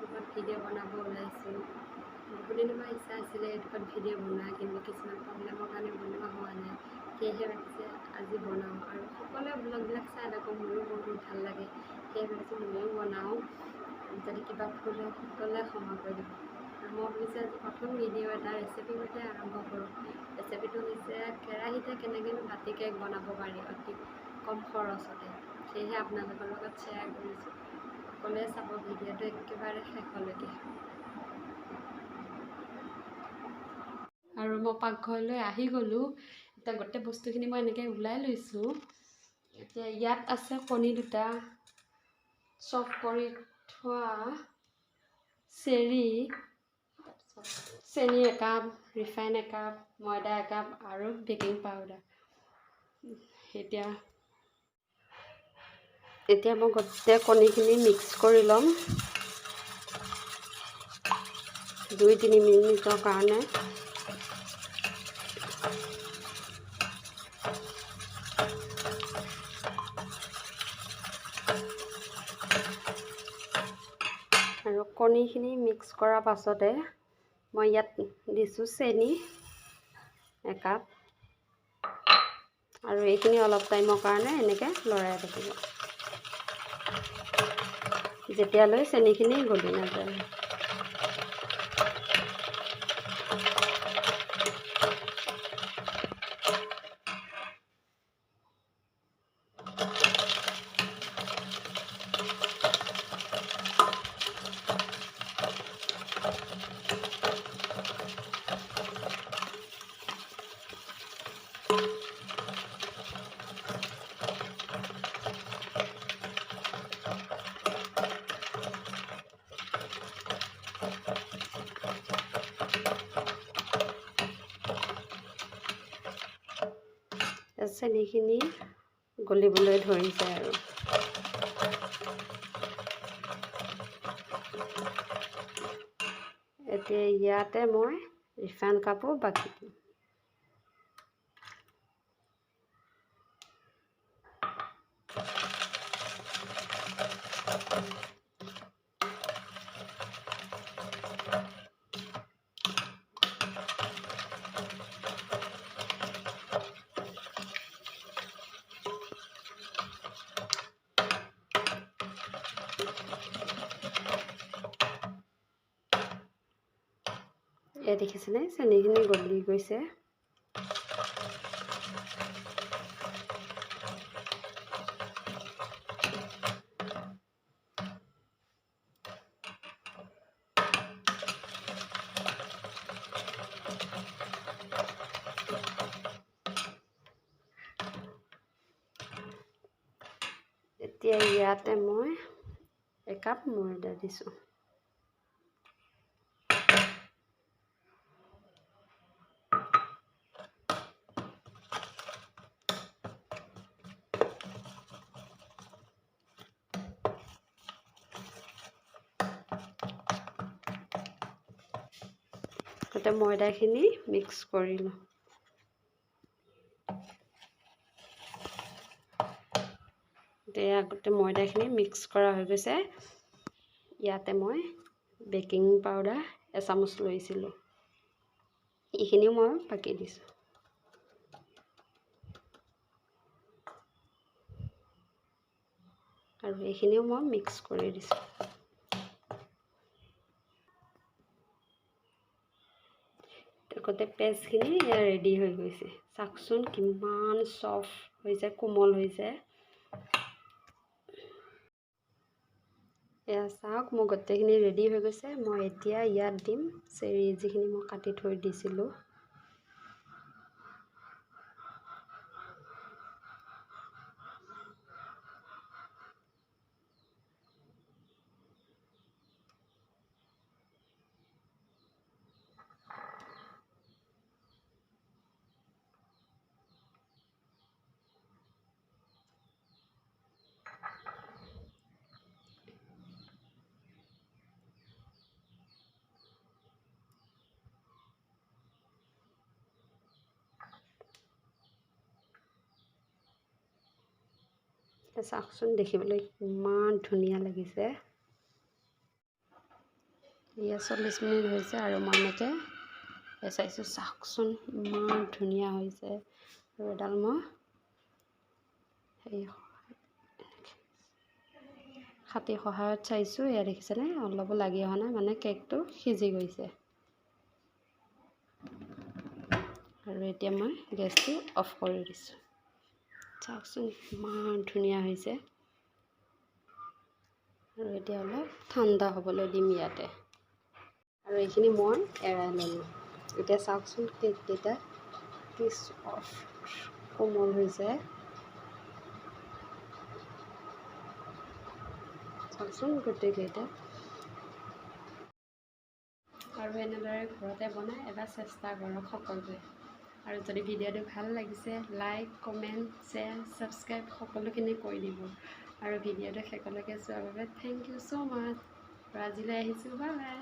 ওপৰত ভিডিঅ' বনাব ওলাইছোঁ। বহুত দিনৰ পৰা ইচ্ছা আছিলে এইটোৰ ওপৰত ভিডিঅ' বনোৱা, কিন্তু কিছুমান প্ৰব্লেমৰ কাৰণে বনোৱা হোৱা নাই। সেয়েহে ভাবিছোঁ আজি বনাওঁ। আৰু সকলোৱে ব্লগবিলাক চাই থাকোঁ, মোৰো বহুত ভাল লাগে, সেয়ে ভাবিছোঁ ময়ো বনাওঁ। যদি কিবা ভুল হয় সকলোৱে ক্ষমা কৰি দিব। আৰু মই ভাবিছোঁ আজি প্ৰথম ভিডিঅ' এটা ৰেচিপিৰ সৈতে আৰম্ভ কৰোঁ। ৰেচিপিটো হৈছে কেৰাহীতে কেনেকৈনো বাতি কেক বনাব পাৰি অতি কম খৰচতে। সেয়েহে আপোনালোকৰ লগত শ্বেয়াৰ কৰিছোঁ, সকলোৱে চাব ভিডিঅ'টো একেবাৰে শেষলৈকে। আৰু মই পাকঘৰলৈ আহি গ'লোঁ। এতিয়া গোটেই বস্তুখিনি মই এনেকৈ ওলাই লৈছোঁ। এতিয়া ইয়াত আছে কণী দুটা, চফ কৰি থোৱা চেৰি, তাৰপিছত চেনি একাপ, ৰিফাইন একাপ, ময়দা একাপ আৰু বেকিং পাউডাৰ। এতিয়া এতিয়া মই গোটেই কণীখিনি মিক্স কৰি ল'ম 2-3 মিনিটৰ কাৰণে। আৰু কণীখিনি মিক্স কৰাৰ পাছতে মই ইয়াত দিছোঁ চেনি একাপ, আৰু এইখিনি অলপ টাইমৰ কাৰণে এনেকৈ লৰাই থাকিব যেতিয়ালৈ চেনিখিনি গলি নাযায়। চেনিখিনি গলিবলৈ ধৰিছে। আৰু এতিয়া ইয়াতে মই ৰিফাইন কাপো বাকি দিম। এয়া দেখিছেনে চেনিখিনি গলি গৈছে। এতিয়া ইয়াতে মই একাপ ময়দা দিছোঁ। তাতে ময়দাখিনি মিক্স কৰি লওঁ। এতিয়া গোটেই ময়দাখিনি মিক্স কৰা হৈ গৈছে। ইয়াতে মই বেকিং পাউডাৰ এচামুচ লৈছিলোঁ, এইখিনিও মই বাকি দিছোঁ। আৰু এইখিনিও মই মিক্স কৰি দিছোঁ। গোটেই পেষ্টখিনি এয়া ৰেডি হৈ গৈছে। চাওকচোন কিমান চফ্ট হৈছে, কোমল হৈছে। এয়া চাওক, মোৰ গোটেইখিনি ৰেডি হৈ গৈছে। মই এতিয়া ইয়াত দিম চেৰি, যিখিনি মই কাটি থৈ দিছিলোঁ। চাওকচোন দেখিবলৈ কিমান ধুনীয়া লাগিছে। এয়া 40 মিনিট হৈছে আৰু মই এনেকৈ চাইছোঁ। চাওকচোন, ইমান ধুনীয়া হৈছে। আৰু এডাল মই সেই খাটিৰ সহায়ত চাইছোঁ। এয়া দেখিছেনে, অলপো লাগি অহা নাই, মানে কেকটো সিজি গৈছে। আৰু এতিয়া মই গেছটো অফ কৰি দিছোঁ। চাওকচোন, ইমান ধুনীয়া হৈছে। আৰু এতিয়া অলপ ঠাণ্ডা হ'বলৈ দিম ইয়াতে। আৰু এইখিনি মই এৰাই ল'লোঁ। এতিয়া চাওকচোন, কেককেইটা কি চফ্ট, কোমল হৈছে। চাওকচোন গোটেইকেইটা। আৰু এনেদৰে ঘৰতে বনাই এবাৰ চেষ্টা কৰক সকলোৱে। আৰু যদি ভিডিঅ'টো ভাল লাগিছে, লাইক, কমেণ্ট, শ্বেয়াৰ, ছাবস্ক্ৰাইব সকলোখিনি কৰি দিব। আৰু ভিডিঅ'টো শেষলৈকে চোৱাৰ বাবে thank you so মাছ। আৰু আজিলৈ আহিছোঁ, বাই বাই।